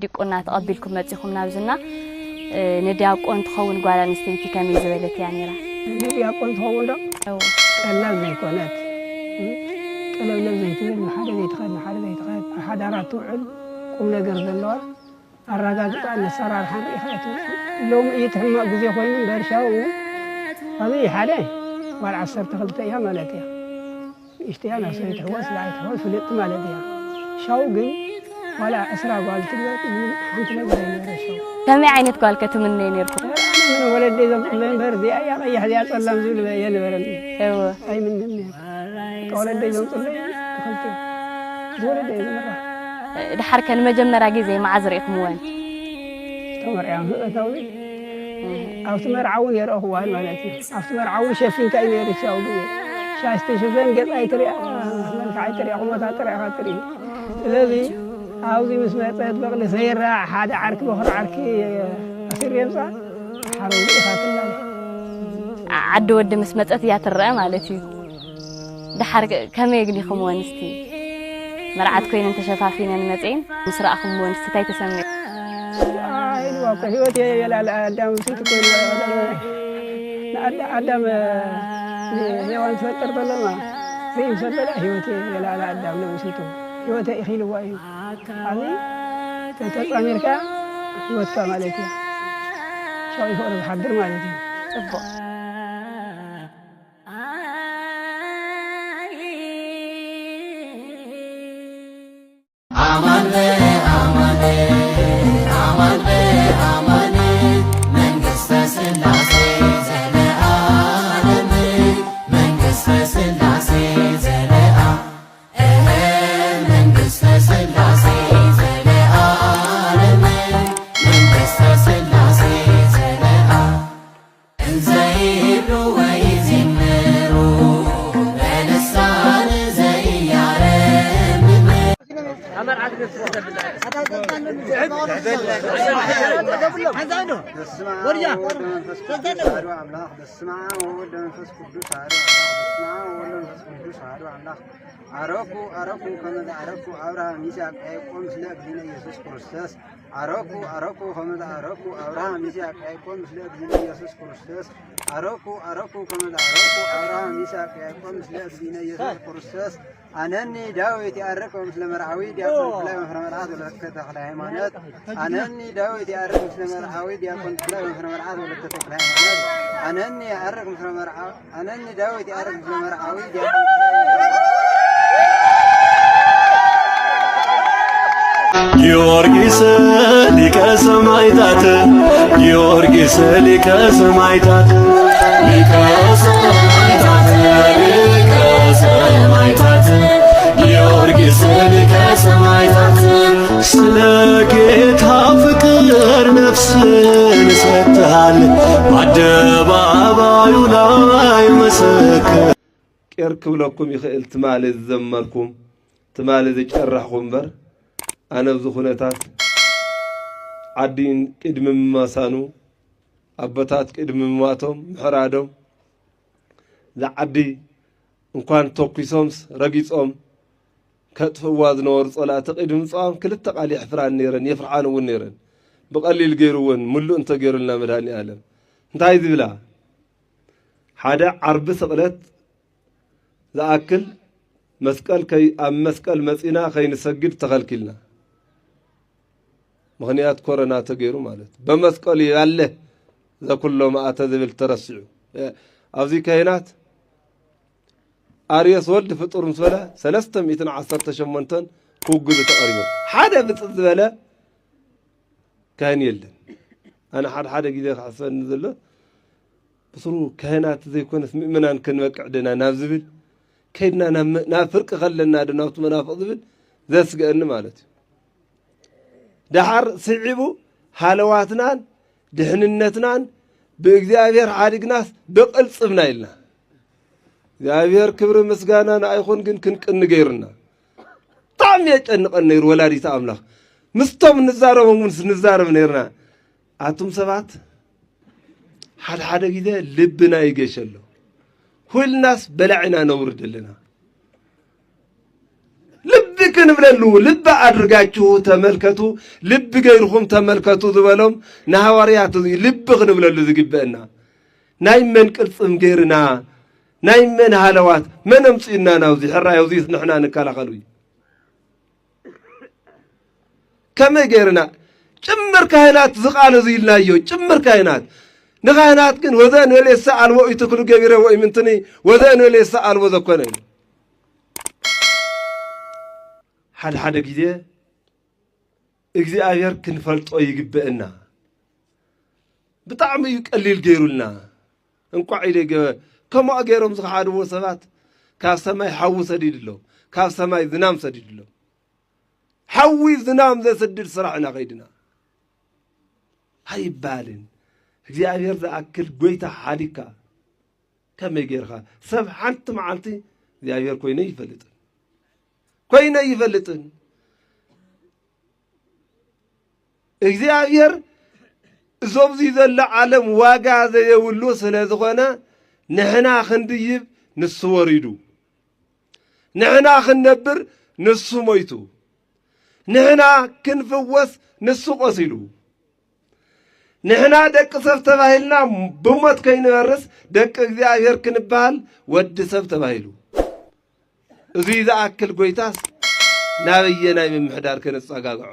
ዲቁና ተቐቢልኩም መጺኹም ናብዝና። ንዲያቆን ትኸውን ጓል ኣንስተይቲ ከመይ ዝበለት እያ ነይራ? ንዲያቆን ትኸውን ዶ? ቀላል ዘይኮነት፣ ቀለብለብ ዘይትብል፣ ንሓደ ዘይትኸድ ንሓደ ዘይትኸድ፣ ሓዳራ ትውዕል፣ ቁም ነገር ዘለዋ፣ ኣረጋግጻ ነሰራርሓን ርኢኻ እያ ትውዕል። ሎሚ እዩ እቲ ሕማቕ ግዜ ኮይኑ እምበር ሻው ኣብዚ ሓደ ጓል ዓሰርተ ክልተ እያ ማለት እያ። ንእሽተያ ናብ ሰበይቲ ሕወስ ዝኣይ ትሕወስ ፍልጥቲ ማለት እያ። ሻው ግን ዋላ ዕስራ ጓል ትግበጥ ምንም ሓንቲ ነገር ኣይነበረ ሻው። ከመይ ዓይነት ጓል ከ ትምነዩ ነይርኩም? ምን ወለደይ ዘምፅለይ እምበር እዚኣ እያ ቀያሕ እዚኣ ፀላም ዝብል የነበረኒ። እወ። ኣይምንን ነይሩ። በቃ ወለደይ ዘምፅለይ ክኸልቲ ዝወለደ እየ ዝምራሕ። ድሓር ከ ንመጀመርያ ግዜ መዓዝ ርኢኹምወን? ተመርዕያ ምእታዊ ኣብቲ መርዓ እውን የረእኽዋን ማለት እዩ። ኣብቲ መርዓ እውን ሸፊንካ እዩ ነይሩ ሻው ግዜ። ሻሽ ተሸፈን ገጻ ኣይትሪኣ፣ መልክዓ ኣይትሪኣ፣ ቁመታ ጥራይ ኢኻ ትርኢ። ስለዚ ኣብዚ ምስ መጸት በቕሊ ዘይረኣ ሓደ ዓርኪ በኹሪ ዓርኪ ኣሲር የምጻ ሓረው ኢኻ ትላለ። ዓዲ ወዲ ምስ መጸት እያ ትረአ ማለት እዩ። ድሓር ከ ከመይ ኣግኒኹምወን እስቲ? መርዓት ኮይነን ተሸፋፊነን መጺኤን ምስ ረኣኹምወን እስቲ እንታይ ተሰሚዑ? ኢልዋ እኮ ህይወት የላለ ኣዳም ሴት እኮ ኢልዋ። ንኣዳ-፣ ኣዳም ሄዋን ትፈጥር ተለማ ርእዩ ሰበላ ህይወት የላለ ኣዳም ለምሲቱ ህይወት ኢኺልዋ እዩ። ኣብዚ ተጻሚርካ ህይወትካ ማለት እዩ። ሻው ይፈሩ ዝሓድር ማለት እዩ። ጽቡቕ። ኣማን በኣማን፣ ኣማን በኣማን፣ መንግስተ ስላሴ ዘለኣለም፣ መንግስተ ስላሴ ዘለኣ-፣ እህ፣ መንግስተ ስላሴ ዘለኣለም፣ መንግስተ ስላሴ ዘለኣ-፣ እንዘይብሉ ወይ ይዝምሩ በልሳን ዘኢያረምም። በስመ አብ ወወልድ ወመንፈስ ቅዱስ አሐዱ አምላክ። በስመ አብ ወወልድ ወመንፈስ ቅዱስ አሐዱ አምላክ። በስመ አብ ወወልድ ወመንፈስ ቅዱስ አሐዱ አምላክ። አረኩ አረኩ ከመ ዘአረኩ አብርሃም ይስሐቅ ያዕቆብ ምስለ እግዚእነ ኢየሱስ ክርስቶስ። አረኩ አረኩ ከመ ዘአረኩ አብርሃም ይስሐቅ ያዕቆብ ምስለ እግዚእነ ኢየሱስ ክርስቶስ። አረኩ አረኩ ከመ ዘአረኩ አብርሃም ይስሐቅ ያዕቆብ ምስለ እግዚእነ ኢየሱስ ክርስቶስ። አነኒ ዳዊት የዐርቅ ወምስለ መርዓዊ ዲያቆን ተክላይ መምህረ መልአክ ወለተ ተክለ ሃይማኖት። አነኒ ዳዊት የዐርቅ ምስለ መርዓዊ ዲያቆን ተክላይ መምህረ መልአክ ወለተ ተክለ ሃይማኖት። አነኒ የዐርቅ ምስለ መርዓ-፣ አነኒ ዳዊት የዐርቅ ምስለ መርዓዊ ዲያቆን ተክላይ መምህረ ጊዮርጊስ ሊቀ ሰማዕታት፣ ጊዮርጊስ ሊቀ ሰማዕታት፣ ሊቀ ሰማዕታት፣ ሊቀ ሰማዕታት፣ ጊዮርጊስ ሊቀ ሰማዕታት፣ ስለ ጌታ ፍቅር ነፍስን ሰጥተሃል፣ በአደባባዩ ላይ መሰከር። ቄር ክብለኩም ይኽእል ትማሊ ዝዘመርኩም፣ ትማሊ ዝጨረሕኹም እምበር፣ ኣነ ኣብዚ ኩነታት ዓዲ ቅድሚ ምማሳኑ፣ ኣቦታት ቅድሚ ምሟቶም፣ ምሕራዶም፣ እዛ ዓዲ እንኳን ተኲሶምስ ረጊጾም ከጥፍእዋ ዝነበሩ ጸላእቲ ቅድሚ ምጽኦም ክልተ ቃል የሕፍራን ነይረን፣ የፍርሓን እውን ነይረን። ብቐሊል ገይርወን፣ ምሉእ እንተገይሩልና መድኃኔ ዓለም። እንታይ ዝብላ? ሓደ ዓርቢ ስቕለት ዝኣክል መስቀል ከይ-፣ ኣብ መስቀል መጺና ከይንሰግድ ተኸልኪልና። ምኽንያት ኮረና ተገይሩ ማለት። በመስቀሉ ያለ ዘኩሎ መኣተ ዝብል ተረሲዑ። እ፣ ኣብዚ ካህናት ኣርዮስ ወልድ ፍጡር ምስ በለ ሰለስተ ሚእትን ዓሰርተ ሸሞንተን ክውግዙ ተቐሪቦም። ሓደ ብፅፅ ዝበለ ካህን የለን። ኣነ ሓደ ሓደ ግዜ ክሕሰኒ ዘሎ ብስሩ ካህናት ዘይኮነስ ምእመናን ክንበቅዕ ደና ናብ ዝብል ከይድና ናብ መ-፣ ናብ ፍርቂ ከለና ዶ ናብቲ መናፍቕ ዝብል ዘስግአኒ ማለት እዩ። ደሓር ስዒቡ ሃለዋትናን ድሕንነትናን ብእግዚኣብሔር ሓዲግናስ ብቕልጽምና ኢልና። እግዚኣብሔር ክብሪ ምስጋና ንኣይኹን ግን ክንቅኒ ገይሩና። ብጣዕሚ የጨንቐን ነይሩ ወላዲተ ኣምላኽ። ምስቶም ንዛረቦም እውን ንዛረብ ነይርና። ኣቱም ሰባት ሓደ ሓደ ግዜ ልብና ይገሸ ኣሎ። ሁልናስ በላዒና ነውርድ ኣለና። ልብኪ ክንብለሉ፣ ልብ ኣድርጋችሁ ተመልከቱ፣ ልብ ገይርኹም ተመልከቱ ዝበሎም ንሃዋርያት እዚ ልብ ክንብለሉ ዝግበአና። ናይ መን ቅልጽም ገይርና፣ ናይ መን ሃለዋት፣ መን ኣምጺኡና ናብዚ? ሕራይ፣ ኣብዚ ንሕና ንከላኸሉ እዩ። ከመይ ገይርና? ጭምር ካህናት ዝቃለዙ ኢልናዮ፣ ጭምር ካህናት። ንካህናት ግን "ወዘእንበሌሰ አልቦ ኢትክሉ ገቢረ ወኢምንትኒ ወዘእንበሌሰ አልቦ ዘኮነ" እዩ። ሓደ ሓደ ግዜ እግዚኣብሔር ክንፈልጦ ይግበእና። ብጣዕሚ እዩ ቀሊል ገይሩልና። እንቋዕ ኢለ ገ-፣ ከምኡ ገይሮም ዝኸሓድዎ ሰባት ካብ ሰማይ ሓዊ ሰዲድሎም፣ ካብ ሰማይ ዝናም ሰዲድሎም። ሓዊ ዝናም ዘስድድ ስራሕ ኢና ከይድና ኣይባልን። እግዚኣብሔር ዝኣክል ጎይታ ሓዲግካ ከመይ ጌርካ? ሰብ ሓንቲ መዓልቲ እግዚኣብሔር ኮይነ ይፈልጥን፣ ኮይነ ይፈልጥን። እግዚኣብሔር እዞብዚ ዘሎ ዓለም ዋጋ ዘየብሉ ስለ ዝኾነ ንሕና ክንድይብ ንሱ ወሪዱ፣ ንሕና ክንነብር ንሱ ሞይቱ፣ ንሕና ክንፍወስ ንሱ ቆሲሉ፣ ንሕና ደቂ ሰብ ተባሂልና ብሞት ከይንበርስ ደቂ እግዚኣብሔር ክንበሃል ወዲ ሰብ ተባሂሉ። እዙይ ዝኣክል ጎይታስ ናበየናይ ምምሕዳር ከነጸጋግዖ?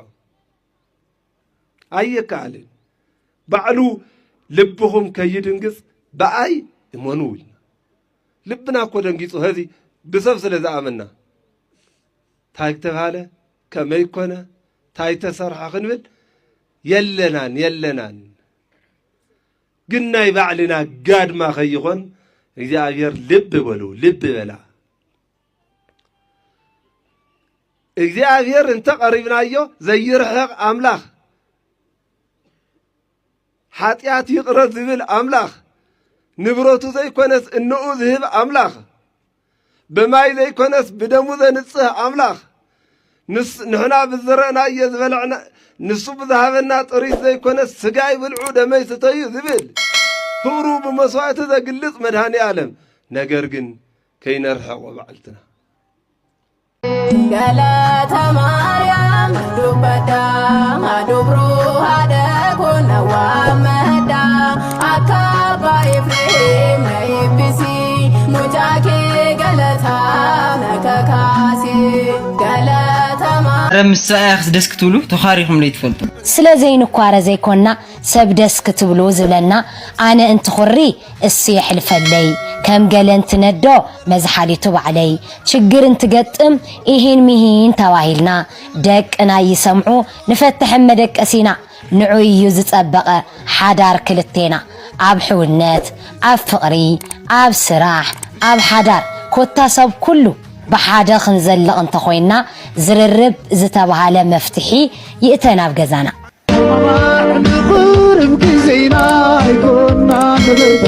ኣይከኣልን። ባዕሉ "ልብኹም ከይድንግጽ ብኣይ እመኑ" ኢልና። ልብና እኮ ደንጊጹ፣ ሀዚ ብሰብ ስለ ዝኣመና። እንታይ ተባሃለ? ከመይ ኮነ? እንታይ ተሰርሐ? ክንብል የለናን፣ የለናን። ግን ናይ ባዕልና ጋድማ ከይኾን እግዚኣብሔር ልብ በሉ፣ ልብ በላ። እግዚኣብሔር እንተ ቀሪብናዮ ዘይርሕቕ ኣምላኽ፣ ሓጢኣት ይቕረ ዝብል ኣምላኽ፣ ንብረቱ ዘይኮነስ እንኡ ዝህብ ኣምላኽ፣ ብማይ ዘይኮነስ ብደሙ ዘንጽህ ኣምላኽ፣ ንስ-፣ ንሕና ብዝዘረእናዮ ዝበላዕና፣ ንሱ ብዝሃበና ጥሪት ዘይኮነስ ስጋይ ብልዑ ደመይ ስተዩ ዝብል፣ ፍቕሩ ብመስዋእቲ ዘግልጽ መድኃኔ ዓለም፣ ነገር ግን ከይነርሕቖ ባዕልትና። ገለተ ማርያም ዱበዳ፣ ዱብሩ ሃደ ኮነዋ መዳ፣ ኣካባ ኤፍሬም ነይብሲ፣ ሙጫኬ ገለታ ነከካሲ፣ ገለተ ማ- ኣረ ምስ ሰብኣያ ክትደስ ክትብሉ ተዃሪኹም ለይትፈልጡ። ስለ ዘይንኳረ ዘይኮና ሰብ ደስ ክትብሉ ዝብለና፣ ኣነ እንትኹሪ እሱ የሕልፈለይ፣ ከም ገለ እንትነዶ መዝሓሊቱ ባዕለይ፣ ችግር እንትገጥም ኢሂን ሚሂን ተባሂልና፣ ደቅና ይሰምዑ ንፈትሕም መደቀሲና፣ ንዑይ እዩ ዝጸበቐ ሓዳር ክልቴና፣ ኣብ ሕውነት፣ ኣብ ፍቕሪ፣ ኣብ ስራሕ፣ ኣብ ሓዳር፣ ኮታ ሰብ ኩሉ ብሓደ ክንዘልቕ እንተኾይንና፣ ዝርርብ ዝተባሃለ መፍትሒ ይእተን ኣብ ገዛና። ንቁርብ ግዜና ኣይኮና ንበኪ።